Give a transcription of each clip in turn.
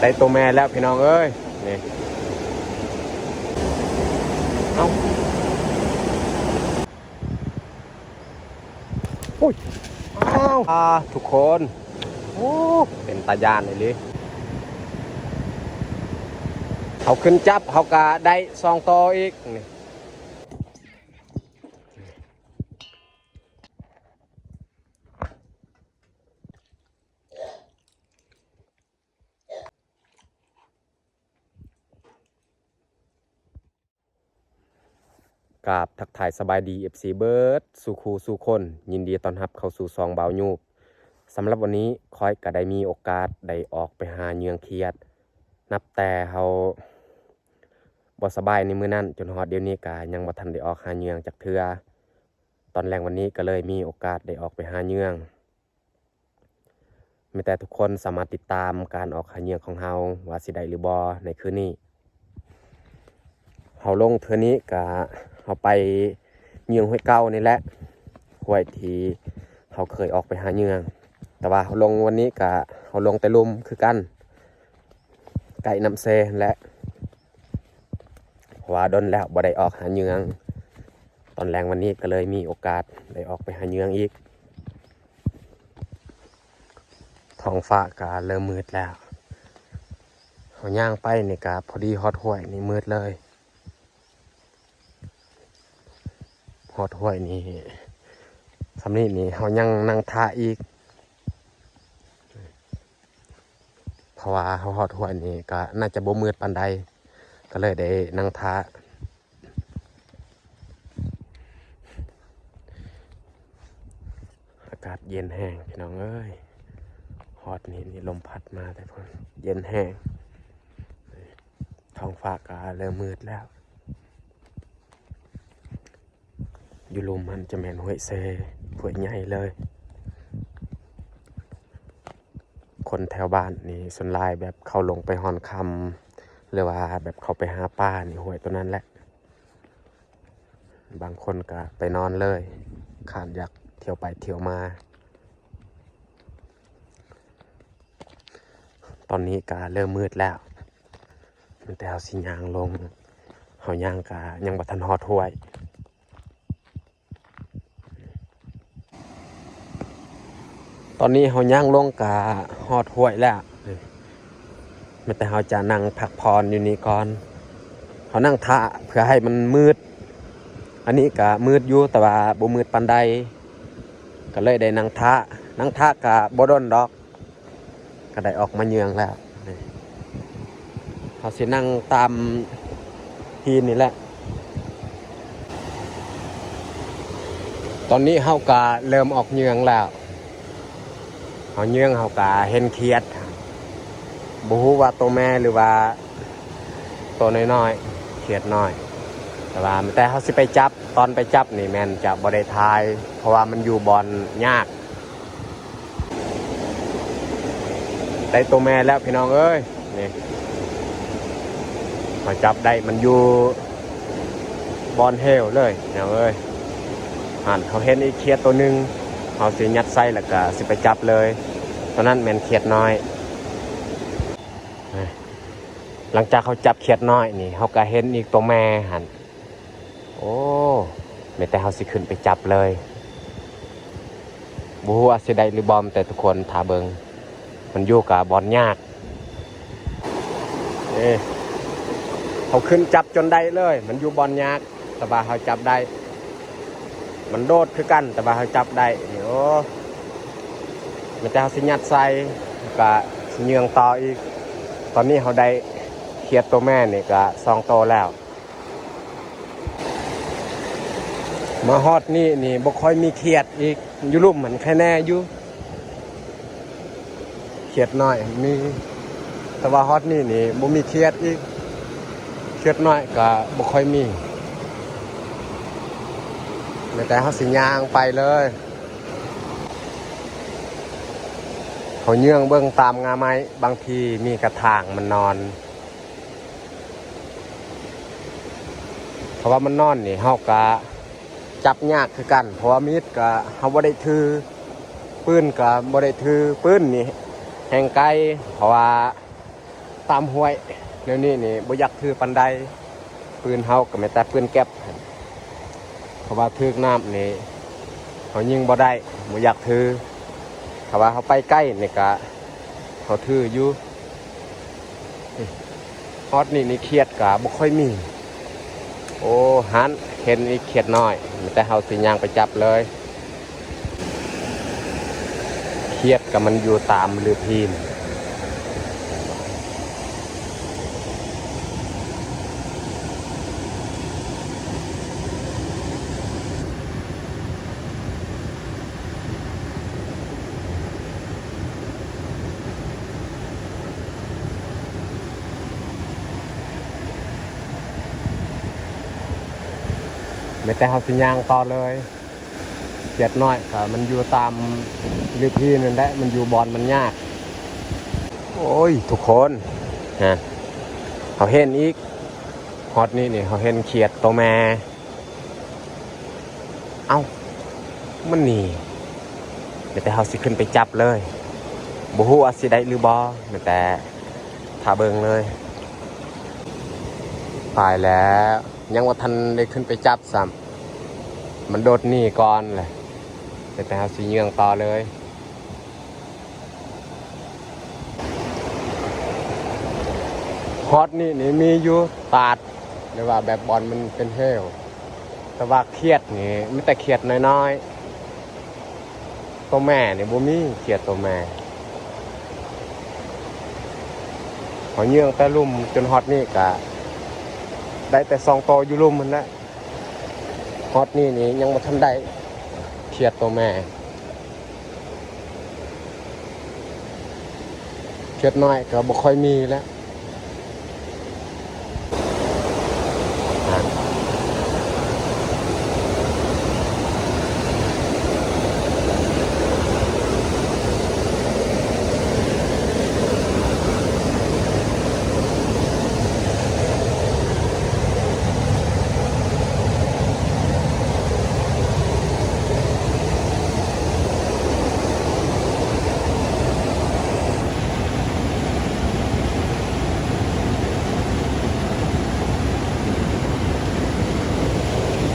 ໄດ້ໂຕແມ່ແລ້ວພີ່ນ້ອງເອີຍ ນີ້ ເອົ້າ ໂອ້ຍ ອ້າວ ອ່າ ທຸກຄົນ ໂອ້ ເປັນຕາຢ້ານອີ່ຫຼີ ເຮົາຂຶ້ນຈັບ ເຮົາກະໄດ້ສອງໂຕອີກ ນີ້. ກາບທັກທາຍສະບາຍດີ ເອັຟຊີ ເບິດສູ່ຄູ່ສູ່ຄົນ ຍິນດີຕ້ອນຮັບເຂົ້າສູ່ຊ່ອງບ່າວຍູບ. ສຳລັບວັນນີ້ຂ້ອຍກະໄດ້ມີໂອກາດໄດ້ອອກໄປຫາເຫຍື່ອຂຽດ ນັບແຕ່ເຮົາບໍ່ສະບາຍໃນມື້ນັ້ນ ຈົນຮອດດຽວນີ້ກະຍັງບໍ່ທັນໄດ້ອອກຫາເຫຍື່ອຈັກເທື່ອ. ຕອນແລງວັນນີ້ກະເລີຍມີໂອກາດໄດ້ອອກໄປຫາເຫຍື່ອ. ແມ່ນແຕ່ທຸກຄົນສາມາດຕິດຕາມການອອກຫາເຫຍື່ອຂອງເຮົາວ່າຊິໄດ້ຫຼືບໍ່ໃນຄືນນີ້. ເຮົາລົງເທື່ອນີ້ກະເຮົາໄປເຫຍື່ອຫ້ວຍເກົ່ານີ້ແຫຼະ ຫ້ວຍທີ່ເຮົາເຄີຍອອກໄປຫາເຫຍື່ອ ແຕ່ວ່າເຮົາລົງວັນນີ້ກະເຮົາລົງແຕ່ລຸ່ມຄືກັນ ໃກ້ນ້ຳເຊຫັ້ນແຫຼະ ເພາະວ່າດົນແລ້ວບໍ່ໄດ້ອອກຫາເຫຍື່ອ. ຕອນແລງວັນນີ້ກະເລີຍມີໂອກາດໄດ້ອອກໄປຫາເຫຍື່ອອີກ. ທ້ອງຟ້າກະເລີ່ມມືດແລ້ວ ເຮົາຍ່າງໄປນີ້ກະພໍດີຮອດຫ້ວຍນີ້ມືດເລີຍ ຮອດຫ້ວຍນີ້ ສ່ຳນີ້ນີ້ເຮົາຍັງນັ່ງຖ້າອີກ ເພາະວ່າເຮົາຮອດຫ້ວຍນີ້ກະໜ້າຈະບໍ່ມືດປານໃດ ກະເລີຍໄດ້ນັ່ງຖ້າ. ອາກາດເຢັນແຮງພີ່ນ້ອງເອີຍ ຮອດນີ້ນີ້ລົມພັດມາແຕ່ພຸ້ນ ເຢັນແຮງ ທ້ອງຟ້າກະເລີ່ມມືດແລ້ວ. ຢູ່ລຸ່ມຫັ້ນຈະແມ່ນຫ້ວຍເຊ ຫ້ວຍໃຫຍ່ເລີຍ. ຄົນແຖວບ້ານນີ້ສ່ວນຫຼາຍແບບເຂົາລົງໄປຮ່ອນຄ່ຳ ຫຼືວ່າແບບເຂົາໄປຫາປານີ້ຫ້ວຍໂຕນັ້ນແຫຼະ. ບາງຄົນກະໄປນອນເລີຍ ຄານຢາກທ່ຽວໄປທ່ຽວມາ. ຕອນນີ້ກະເລີ່ມມືດແລ້ວ ແຕ່ເຮົາຊິຍ່າງລົງ ເຮົາຍ່າງກະຍັງບໍ່ທັນຮອດຫ້ວຍ. ຕອນນີ້ເຮົາຍ່າງລົງກະຮອດຫ້ວຍແລ້ວ ແມ່ນແຕ່ເຮົາຈະນັ່ງພັກຜ່ອນຢູ່ນີ້ກ່ອນ ເຮົານັ່ງຖ້າເພື່ອໃຫ້ມັນມືດ. ອັນນີ້ກະມືດຢູ່ ແຕ່ວ່າບໍ່ມືດປານໃດ ກະເລີຍໄດ້ນັ່ງຖ້າ ນັ່ງຖ້າກະບໍ່ດົນດອກ ກະໄດ້ອອກມາເຫຍື່ອແລ້ວ. ເຮົາຊິນັ່ງຕາມຫີນນີ້ແຫຼະ. ຕອນນີ້ເຮົາກະເລີ່ມອອກເຫຍື່ອແລ້ວ ເຮົາເຫຍື່ອເຮົາກະເຫັນຂຽດ ບໍ່ຮູ້ວ່າໂຕແມ່ຫຼືວ່າ ໂຕນ້ອຍໆ ຂຽດນ້ອຍ ແຕ່ວ່າແຕ່ເຮົາຊິໄປຈັບ ຕອນໄປຈັບນີ້ແມ່ນຈະບໍ່ໄດ້ຖ່າຍ ເພາະວ່າມັນຢູ່ບ່ອນຍາກ. ໄດ້ໂຕແມ່ແລ້ວພີ່ນ້ອງເອີຍ ນີ້ ເຮົາຈັບໄດ້ ມັນຢູ່ບ່ອນເຫວເລີຍພີ່ນ້ອງເອີຍ. ຫັ້ນ ເຮົາເຫັນອີກຂຽດໂຕໜຶ່ງ ເຮົາຊິຍັດໃສ່ ແລ້ວກະຊິໄປຈັບເລີຍ ໂຕນັ້ນແມ່ນຂຽດນ້ອຍ. ຫຼັງຈາກເຮົາຈັບຂຽດນ້ອຍນີ້ ເຮົາກະເຫັນອີກໂຕແມ່ຫັ້ນ ໂອ້ ແມ່ນແຕ່ເຮົາຊິຂຶ້ນໄປຈັບເລີຍ ບໍ່ຮູ້ວ່າຊິໄດ້ຫຼືບໍ່ ແຕ່ທຸກຄົນຖ້າເບິ່ງ ມັນຢູ່ກະບ່ອນຍາກ. ເອີ ເຮົາຂຶ້ນຈັບຈົນໄດ້ເລີຍ ມັນຢູ່ບ່ອນຍາກ ແຕ່ວ່າເຮົາຈັບໄດ້ ມັນໂດດຄືກັນ ແຕ່ວ່າເຮົາຈັບໄດ້ນີ້ ໂອ້ ແມ່ນແຕ່ເຮົາຊິຍັດໃສ່ ກະຊິເຫຍື່ອຕໍ່ອີກ. ຕອນນີ້ເຮົາໄດ້ຂຽດໂຕແມ່ນີ້ກະສອງໂຕແລ້ວ. ມາຮອດນີ້ນີ້ບໍ່ຄ່ອຍມີຂຽດອີກ ຢູ່ລຸ່ມຫັ້ນໄຄແນ່ຢູ່ ຂຽດນ້ອຍຫັ້ນມີ ແຕ່ວ່າຮອດນີ້ນີ້ບໍ່ມີຂຽດອີກ ຂຽດນ້ອຍກະບໍ່ຄ່ອຍມີ ແມ່ນແຕ່ເຮົາຊິຍ່າງໄປເລີຍ. ເຮົາເຫຍື່ອເບິ່ງຕາມງ່າໄມ້ ບາງທີມີກະຖາງມັນນອນ ເພາະວ່າມັນນອນນີ້ ເຮົາກະຈັບຍາກຄືກັນ ເພາະວ່າມີດກະເຮົາບໍ່ໄດ້ຖື ປືນກະບໍ່ໄດ້ຖື ປືນນີ້ແຮ່ງໄກ ເພາະວ່າ ຕາມຫ້ວຍແນວນີ້ນີ້ບໍ່ຢາກຖືປານໃດ. ປືນເຮົາກໍແມ່ນແຕ່ປືນແກັບ ເພາະວ່າຖືກນ້ຳນີ້ເຮົາຍິງບໍ່ໄດ້, ບໍ່ຢາກຖື. ຖ້າວ່າເຮົາໄປໃກ້ນີ້ກະເຮົາຖືຢູ່. ຮອດນີ້ນີ້ຂຽດກະບໍ່ຄ່ອຍມີ. ໂອ້ ຫັ້ນເຫັນອີກຂຽດນ້ອຍ, ແຕ່ເຮົາຊິຍ່າງໄປຈັບເລີຍ. ຂຽດກໍມັນຢູ່ຕາມລືບຫີນ. ແມ່ນແຕ່ເຮົາຊິຍ່າງຕໍ່ເລີຍ. ຂຽດນ້ອຍກໍມັນຢູ່ຕາມລືບຫີນນັ້ນແຫຼະ, ມັນຢູ່ບ່ອນມັນຍາກ. ໂອ້ຍ ທຸກຄົນ ຮະ ເຮົາເຫັນອີກ. ຮອດນີ້ນີ້ເຮົາເຫັນຂຽດໂຕແມ່. ເອົ້າ ມັນໜີ. ແມ່ນແຕ່ເຮົາຊິຂຶ້ນໄປຈັບເລີຍ. ບໍ່ຮູ້ວ່າຊິໄດ້ຫຼືບໍ່, ແມ່ນແຕ່ຖ້າເບິ່ງເລີຍ. ຕາຍແລ້ວ, ຍັງບໍ່ທັນໄດ້ຂຶ້ນໄປຈັບຊ້ຳ, ມັນໂດດໜີກ່ອນແຫຼະ. ແມ່ນແຕ່ເຮົາຊິເຍືອງຕໍ່ເລີຍ. ຮອດນີ້ນີ້ມີຢູ່ຕາດ ຫຼືວ່າແບບບ່ອນມັນເປັນເຫວ, ແຕ່ວ່າຂຽດນີ້ມີແຕ່ຂຽດນ້ອຍໆ. ໂຕແມ່ນີ້ບໍ່ມີ, ຂຽດໂຕແມ່. ເຮົາເຍືອງແຕ່ລຸ່ມຈົນຮອດນີ້ກະໄດ້ແຕ່ສອງໂຕຢູ່ລຸ່ມຫັ້ນແຫຼະ. ຮອດນີ້ນີ້ຍັງບໍ່ທັນໄດ້ຂຽດໂຕແມ່. ຂຽດນ້ອຍກໍບໍ່ຄ່ອຍມີແລ້ວ.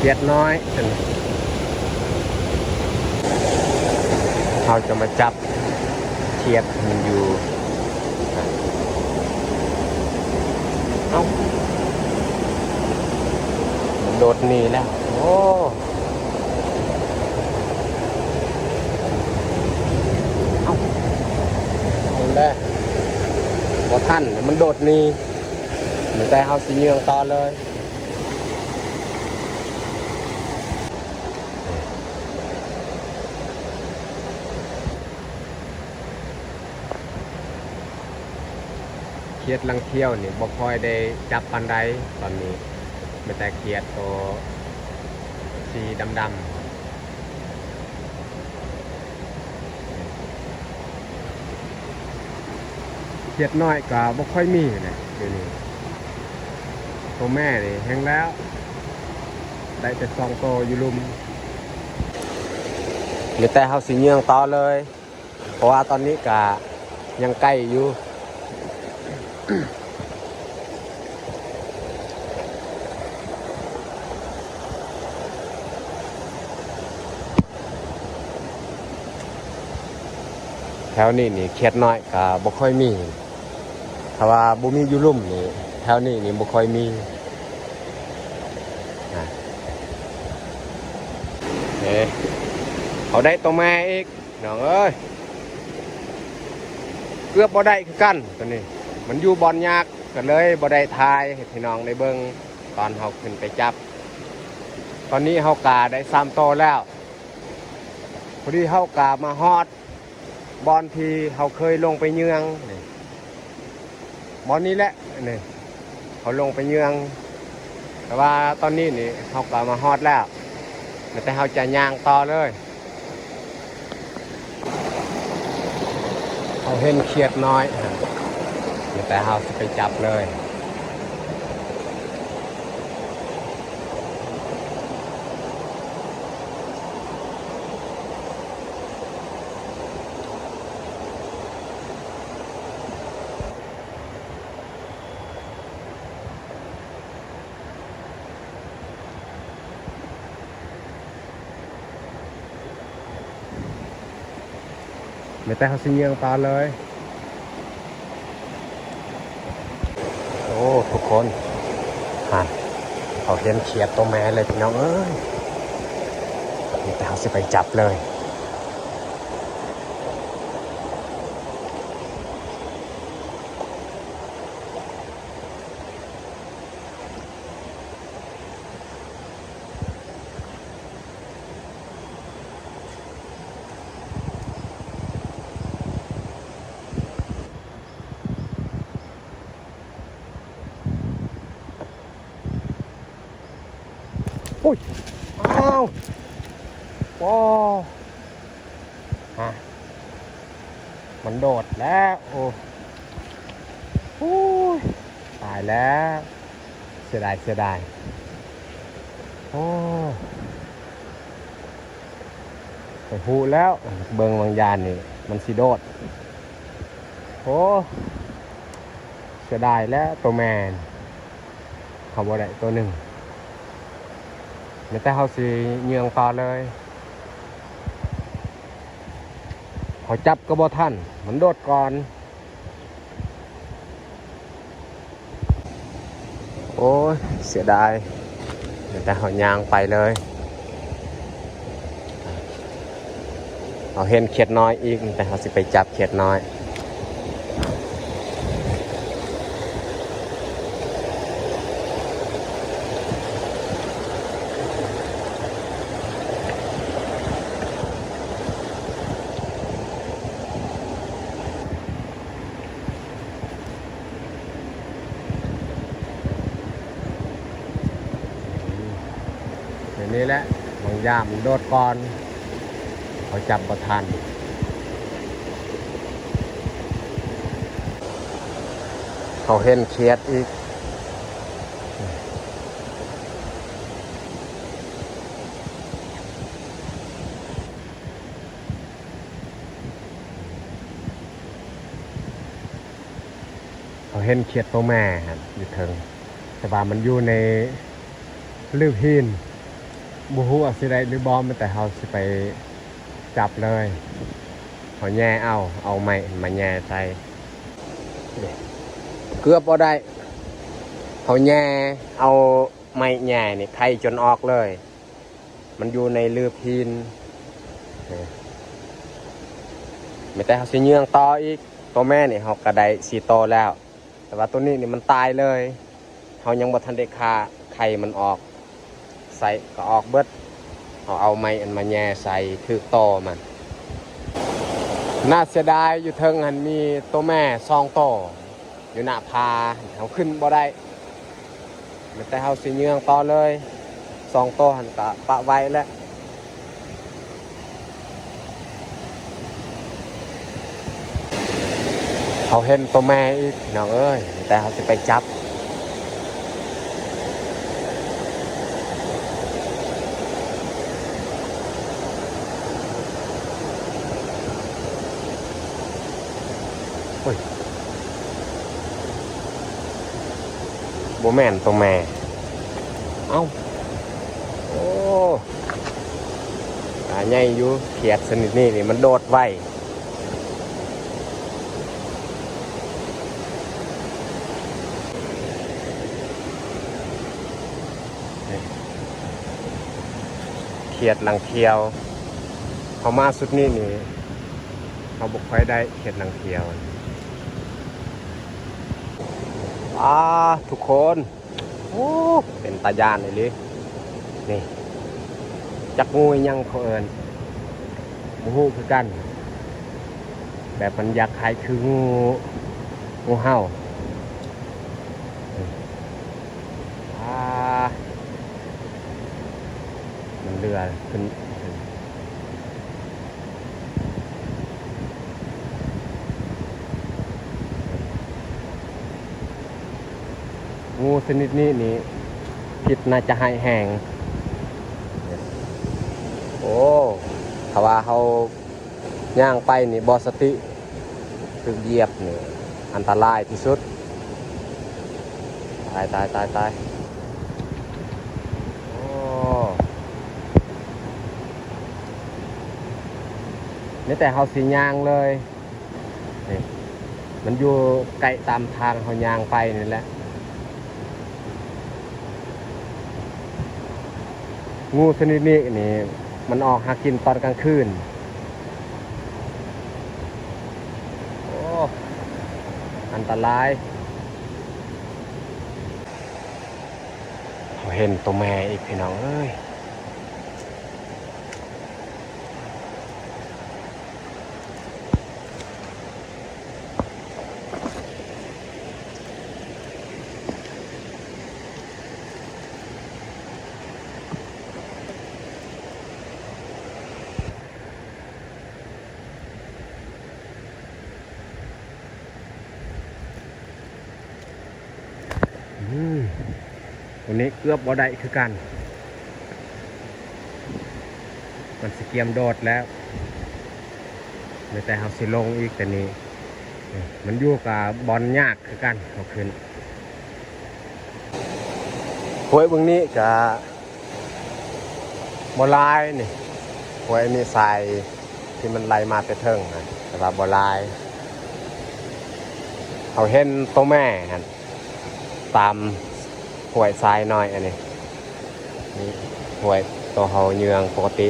ຂຽດນ້ອຍ ເຮົາຈະມາຈັບຂຽດມັນຢູ່. ເອົ້າ ມັນໂດດໜີແລ້ວ. ໂອ້ ເອົ້າ ເອົາແລ້ວ ບໍ່ທັນ ມັນໂດດໜີ. ແຕ່ເຮົາຊິເຍືອງຕໍ່ເລີຍ. ຂຽດລັງທ່ຽວນີ້ບໍ່ຄ່ອຍໄດ້ຈັບປານໃດຕອນນີ້, ມີແຕ່ຂຽດໂຕສີດຳໆ. ຂຽດນ້ອຍກໍບໍ່ຄ່ອຍມີແຫຼະດຽວນີ້. ໂຕແມ່ນີ້ແຮງແລ້ວ ໄດ້ແຕ່ສອງໂຕຢູ່ລຸ່ມ. ມີແຕ່ເຮົາຊິເຍືອງຕໍ່ເລີຍ. ເພາະວ່າຕອນນີ້ກະຍັງໃກ້ຢູ່. ແຖວນີ້ນີ້ຂຽດນ້ອຍກະບໍ່ຄ່ອຍມີ, ຖ້າວ່າບໍ່ມີຢູ່ລຸ່ມນີ້ ແຖວນີ້ນີ້ບໍ່ຄ່ອຍມີ. ເອີ ເຮົາໄດ້ໂຕແມ່ອີກ. ພີ່ນ້ອງເອີຍ ເກືອບບໍ່ໄດ້ຄືກັນໂຕນີ້, ມັນຢູ່ບ່ອນຍາກ ກໍເລີຍບໍ່ໄດ້ຖ່າຍໃຫ້ພີ່ນ້ອງໄດ້ເບິ່ງຕອນເຮົາຂຶ້ນໄປຈັບ. ຕອນນີ້ເຮົາກະໄດ້ສາມໂຕແລ້ວ. ພໍດີເຮົາກະມາຮອດບ່ອນທີ່ເຮົາເຄີຍລົງໄປເຍືອງນີ້. ບ່ອນນີ້ແຫຼະນີ້ ເຮົາລົງໄປເຍືອງ, ແຕ່ວ່າຕອນນີ້ນີ້ເຮົາກໍມາຮອດແລ້ວ, ແຕ່ເຮົາຈະຍ່າງຕໍ່ເລີຍ. ເຮົາເຫັນຂຽດນ້ອຍ, ແຕ່ເຮົາຊິໄປຈັບເລີຍ. ມີແຕ່ເຮົາຊິຍ່າງຕໍ່ເລີຍ. ໂອ້ ທຸກຄົນ ຫັ້ນ ເຮົາເຫັນຂຽດໂຕແມ່ເລີຍພີ່ນ້ອງເອີຍ. ມີແຕ່ເຮົາຊິໄປຈັບເລີຍ. ໂອ້ຍ ອ້າວ ໂອ້ ຮະ ມັນໂດດແລ້ວ. ໂອ້ ໂອ້ຍ ຕາຍແລ້ວ ເສຍດາຍ ເສຍດາຍ. ໂອ້ ຂ້ອຍຮູ້ແລ້ວ ເບິ່ງບາງຢ່າງນີ້ມັນຊິໂດດ. ໂອ້ ເສຍດາຍແລ້ວ ໂຕແມ່ນ ເຮົາບໍ່ໄດ້ໂຕໜຶ່ງ. ມີແຕ່ເຮົາຊິຍ່າງຕໍ່ເລີຍ. ເຮົາຈັບກໍບໍ່ທັນ ມັນໂດດກ່ອນ. ໂອ້ຍ ເສຍດາຍ ມີແຕ່ເຮົາຍ່າງໄປເລີຍ. ເຮົາເຫັນຂຽດນ້ອຍອີກ ແຕ່ເຮົາຊິໄປຈັບຂຽດນ້ອຍ. ແບບນີ້ແຫຼະ ບາງຢ່າງມັນໂດດກ່ອນ ເຮົາຈັບບໍ່ທັນ. ເຮົາເຫັນຂຽດອີກ. ເຮົາເຫັນຂຽດໂຕແມ່ຫັ້ນຢູ່ເທິງ ແຕ່ວ່າມັນຢູ່ໃນ ຫຼືຫີນ ບໍ່ຮູ້ວ່າຊິໄດ້ຫຼືບໍ່ ມີແຕ່ເຮົາຊິໄປຈັບເລີຍ. ເຮົາແຍ່ເອົາ ເອົາໄມ້ມາແຍ່ໃສ່ ເກືອບບໍ່ໄດ້. ເຮົາແຍ່ເອົາໄມ້ແຍ່ນີ້ ໄຂຈົນອອກເລີຍ. ມັນຢູ່ໃນຫຼືຫີນ. ມີແຕ່ເຮົາຊິຍ່າງຕໍ່ອີກ. ໂຕແມ່ນີ້ເຮົາກໍໄດ້ສີ່ໂຕແລ້ວ ແຕ່ວ່າໂຕນີ້ນີ້ມັນຕາຍເລີຍ. ເຮົາຍັງບໍ່ທັນໄດ້ຂ້າໄຂ່ມັນອອກ ໄສ້ກໍອອກເບິດ. ເຮົາເອົາໄມ້ອັນມາແຍ່ໃສ່ຖືກໂຕມັນ. ໜ້າເສຍດາຍ ຢູ່ເທິງຫັ້ນມີໂຕແມ່ສອງໂຕ ຢູ່ໜ້າຜາ ເຮົາຂຶ້ນບໍ່ໄດ້. ມີແຕ່ເຮົາຊິຍ່າງຕໍ່ເລີຍ. ສອງໂຕຫັ້ນກະປະໄວ້ແລ້ວ. ເຮົາເຫັນໂຕແມ່ອີກ ພີ່ນ້ອງເອີຍ ແຕ່ເຮົາຊິໄປຈັບ. ໂອ້ຍ ບໍ່ແມ່ນໂຕແມ່. ເອົ້າ ໂອ້ ຕາໃຫຍ່ຢູ່. ຂຽດຊະນິດນີ້ນີ້ມັນໂດດໄວ. ຂຽດຫຼັງຂຽວ ເຮົາມາຊຸດນີ້ນີ້ ເຮົາບໍ່ຄ່ອຍໄດ້ຂຽດຫຼັງຂຽວ. ອາ ທຸກຄົນ ໂອ້ ເປັນຕາຢ້ານອີ່ຫຼີ. ນີ້ ຈັກງູອີ່ຫຍັງເຂົາເອີ້ນ ບໍ່ຮູ້ຄືກັນ. ແບບມັນຢາກຄ້າຍຄືງູ ງູເຫົ່າ. ອາ ມັນເລືອຂຶ້ນ. ງູຊະນິດນີ້ນີ້ ພິດໜ້າຈະຮ້າຍແຮງ. ໂອ້ ຖ້າວ່າເຮົາຍ່າງໄປນີ້ບໍ່ສະຕິ ຖືກຢຽບນີ້ອັນຕະລາຍທີ່ສຸດ. ຕາຍ ຕາຍ ຕາຍ ຕາຍ. ໂອ້ ມີແຕ່ເຮົາຊິຍ່າງເລີຍ. ນີ້ ມັນຢູ່ໃກ້ຕາມທາງເຮົາຍ່າງໄປນີ້ແຫຼະ. ງູຊະນິດນີ້ນີ້ ມັນອອກຫາກິນຕອນກາງຄືນ. ໂອ້ ອັນຕະລາຍ. ເຮົາເຫັນໂຕແມ່ອີກ ພີ່ນ້ອງເອີຍ. ອືມ ຕົວນີ້ເກືອບບໍ່ໄດ້ຄືກັນ. ມັນຊິກຽມໂດດແລ້ວ. ມີແຕ່ເຮົາຊິລົງອີກແຕ່ນີ້. ມັນຢູ່ກັບບ່ອນຍາກຄືກັນ ເຮົາຂຶ້ນ. ຫ້ວຍເບື້ອງນີ້ກະ ບໍ່ຫຼາຍນີ້. ຫ້ວຍນີ້ສາຍທີ່ມັນໄຫຼມາແຕ່ເທິງນະ ແຕ່ວ່າບໍ່ຫຼາຍ. ເຮົາເຫັນໂຕແມ່ຫັ້ນ ຕາມຫ້ວຍສາຍນ້ອຍອັນນີ້. ນີ້ຫ້ວຍໂຕເຮົາເຍືອງປົກກະຕິ.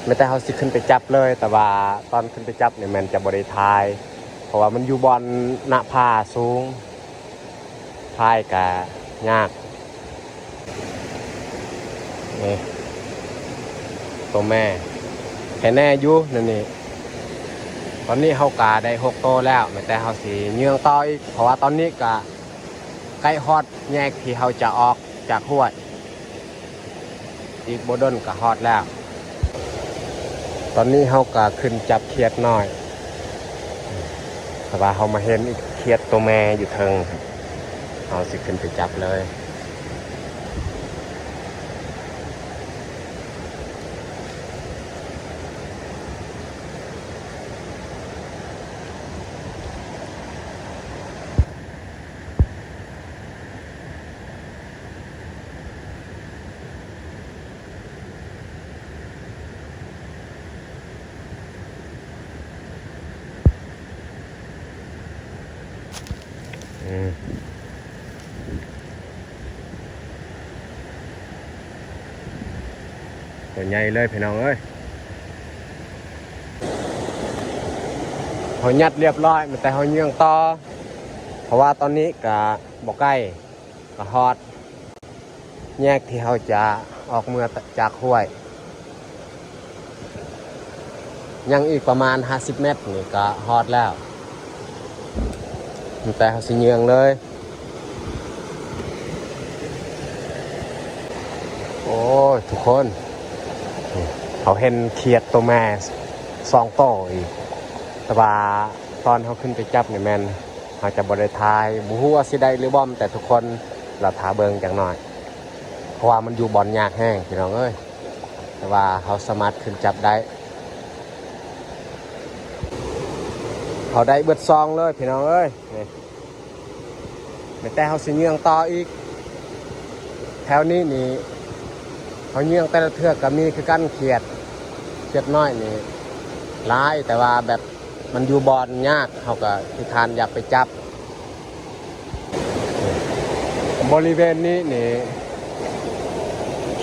ແມ່ນແຕ່ເຮົາຊິຂຶ້ນໄປຈັບເລີຍ, ແຕ່ວ່າຕອນຂຶ້ນໄປຈັບນີ້ແມ່ນຈະບໍ່ໄດ້ຖ່າຍ ເພາະວ່າມັນຢູ່ບ່ອນໜ້າຜາສູງ. ພາຍກະຍາກ. ນີ້ ໂຕແມ່ ແຄ່ແນ່ຢູ່ນັ້ນນີ້. ຕອນນີ້ເຮົາກະໄດ້ຫົກໂຕແລ້ວ, ແມ່ນແຕ່ເຮົາຊິເຍືອງຕໍ່ອີກ ເພາະວ່າຕອນນີ້ກະໃກ້ຮອດແຍກທີ່ເຮົາຈະອອກຈາກຫ້ວຍ. ອີກບໍ່ດົນກໍຮອດແລ້ວ. ຕອນນີ້ເຮົາກໍຂຶ້ນຈັບຂຽດນ້ອຍ, ແຕ່ວ່າເຮົາມາເຫັນອີກຂຽດໂຕແມ່ຢູ່ເທິງ, ເຮົາຊິຂຶ້ນໄປຈັບເລີຍ. ອືມ ຕົວໃຫຍ່ເລີຍພີ່ນ້ອງເອີຍ. ເຮົາຍັດລຽບຮ້ອຍ, ແຕ່ເຮົາເຍືອງຕໍ່ ເພາະວ່າຕອນນີ້ກະບໍ່ໃກ້ ກະຮອດແຍກທີ່ເຮົາຈະອອກເມືອຈາກຫ້ວຍ. ຍັງອີກປະມານຫ້າສິບແມັດນີ້ກະຮອດແລ້ວ, ແຕ່ເຮົາຊິເຍືອງເລີຍ. ໂອ້ຍ ທຸກຄົນ, ເຮົາເຫັນຂຽດໂຕແມ່ສອງໂຕອີກ, ແຕ່ວ່າຕອນເຮົາຂຶ້ນໄປຈັບນີ້ແມ່ນ ເຮົາຈະບໍ່ໄດ້ຖ່າຍ, ບໍ່ຮູ້ວ່າຊິໄດ້ຫຼືບໍ່, ແຕ່ທຸກຄົນລໍຖ້າເບິ່ງຈັກໜ້ອຍ, ເພາະວ່າມັນຢູ່ບ່ອນຍາກແຮງພີ່ນ້ອງເອີຍ, ແຕ່ວ່າເຮົາສາມາດຂຶ້ນຈັບໄດ້. ເຮົາໄດ້ເບິດສອງເລີຍພີ່ນ້ອງເອີຍ. ນີ້ ແມ່ນແຕ່ເຮົາຊິເຍືອງຕໍ່ອີກ. ແຖວນີ້ນີ້ ເຮົາເຍືອງແຕ່ລະເທື່ອກໍມີຄືກັນ, ຂຽດ ຂຽດນ້ອຍນີ້ຫຼາຍ, ແຕ່ວ່າແບບ ມັນຢູ່ບ່ອນຍາກ, ເຮົາກໍທິຖານຢາກໄປຈັບ. ບໍລິເວນນີ້ນີ້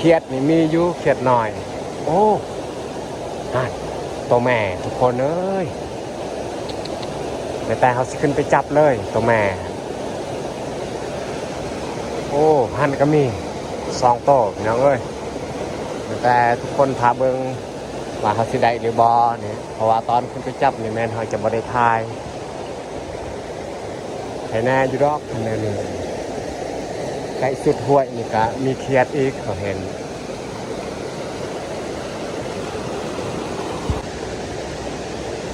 ຂຽດນີ້ມີຢູ່, ຂຽດນ້ອຍ. ໂອ້ ນັ້ນ ໂຕແມ່ທຸກຄົນເອີຍ, ແມ່ນແຕ່ເຮົາຊິຂຶ້ນໄປຈັບເລີຍ ໂຕແມ່. ໂອ້ ຫັ້ນກໍມີສອງໂຕພີ່ນ້ອງເອີຍ, ແມ່ນແຕ່ທຸກຄົນຖ້າເບິ່ງ ວ່າເຮົາຊິໄດ້ຫຼືບໍ່ນີ້, ເພາະວ່າຕອນຂຶ້ນໄປຈັບນີ້ແມ່ນເຮົາຈະບໍ່ໄດ້ຖ່າຍ. ໃຫ້ແນ່ຢູ່ດອກ ອັນນີ້ ໃກ້ສຸດຫ້ວຍນີ້ກະມີຂຽດອີກ, ເຮົາເຫັນ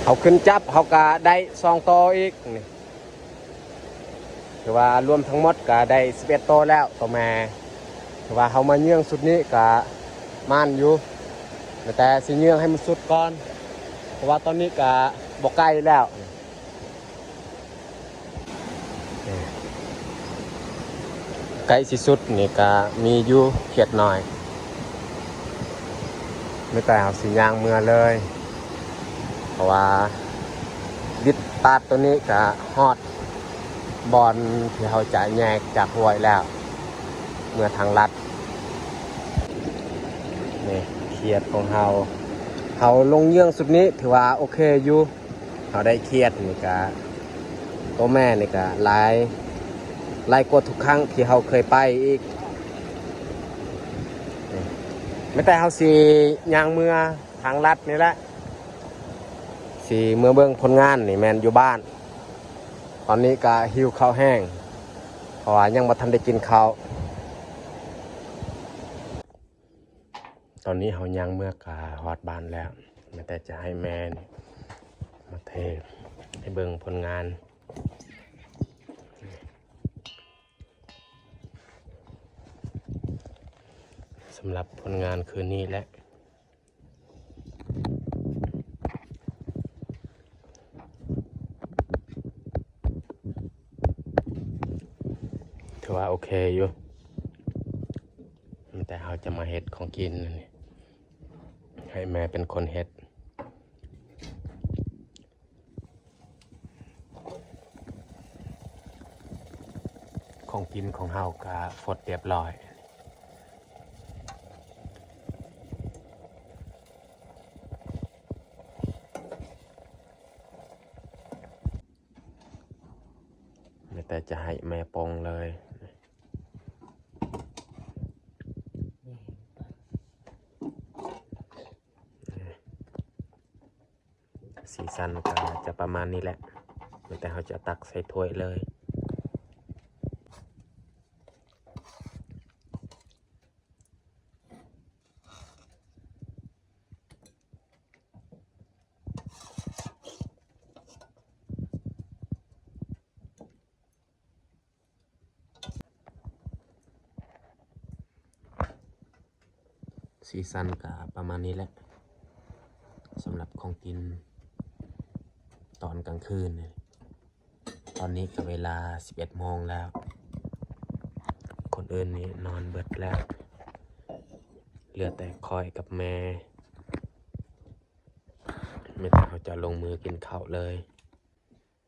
ເຮົາຂຶ້ນຈັບ ເຮົາກະໄດ້ສອງໂຕອີກນີ້. ຖືວ່າລວມທັງໝົດກໍໄດ້ສິບເອັດໂຕແລ້ວ ໂຕແມ່. ຖືວ່າເຮົາມາເຍືອງຊຸດນີ້ກໍໝານຢູ່, ແຕ່ຊິເຍືອງໃຫ້ມັນສຸດກ່ອນ, ເພາະວ່າຕອນນີ້ກໍບໍ່ໄກແລ້ວ. ໃກ້ຊິສຸດນີ້ກໍມີຢູ່ຂຽດນ້ອຍ, ມີແຕ່ເຮົາຊິຍ່າງເມືອເລີຍ. ວ່າວິດຕັດໂຕນີ້ກະຮອດບ່ອນທີ່ເຮົາຈະແຍກຈາກຫ້ວຍແລ້ວ ເມືອທາງລັດ. ນີ້ຂຽດຂອງເຮົາ ເຮົາລົງເຍືອງສຸດນີ້ຖືວ່າໂອເຄຢູ່. ເຮົາໄດ້ຂຽດນີ້ກະ ໂຕແມ່ນີ້ກະຫຼາຍ ຫຼາຍກວ່າທຸກຄັ້ງທີ່ເຮົາເຄີຍໄປອີກ. ນີ້ ແມ່ນແຕ່ເຮົາຊິຍ່າງເມືອທາງລັດນີ້ແຫຼະ ຊິເມືອເບິ່ງຜົນງານນີ້ແມ່ນຢູ່ບ້ານ. ຕອນນີ້ກະຫິວເຂົ້າແຮງ ເພາະວ່າຍັງບໍ່ທັນໄດ້ກິນເຂົ້າ. ຕອນນີ້ເຮົາຍ່າງເມືອກະຮອດບ້ານແລ້ວ ແມ່ນແຕ່ຈະໃຫ້ແມ່ນີ້ມາເທໃຫ້ເບິ່ງຜົນງານ. ສຳລັບຜົນງານຄືນນີ້ແຫຼະ ຖືວ່າໂອເຄຢູ່ ແຕ່ເຮົາຈະມາເຮັດຂອງກິນ ໃຫ້ແມ່ເປັນຄົນເຮັດ. ຂອງກິນຂອງເຮົາກະຟົດຮຽບຮ້ອຍ ແຕ່ຈະໃຫ້ແມ່ປົງເລີຍ. ສີສັນກະຈະປະມານນີ້ແຫຼະ ແຕ່ເຮົາຈະຕັກໃສ່ຖ້ວຍເລີຍ. ສີສັນກະປະມານນີ້ແຫຼະ ສຳລັບຂອງກິນຕອນກາງຄືນ. ຕອນນີ້ກະເວລາສິບເອັດໂມງແລ້ວ ຄົນອື່ນນີ້ນອນເບິດແລ້ວ ເຫຼືອແຕ່ຂ້ອຍກັບແມ່ ແມ່ນເຮົາຈະລົງມືກິນເຂົ້າເລີຍ.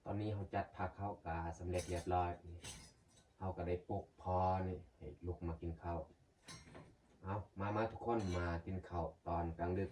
ຕອນນີ້ເຮົາຈັດພັກເຮົາກະສຳເລັດຮຽບຮ້ອຍ ເຮົາກະໄດ້ປຸກພໍ່ນີ້ໃຫ້ລຸກມາກິນເຂົ້າ. ເອົາ ມາ ມາທຸກຄົນ ມາກິນເຂົ້າຕອນກາງດຶກ.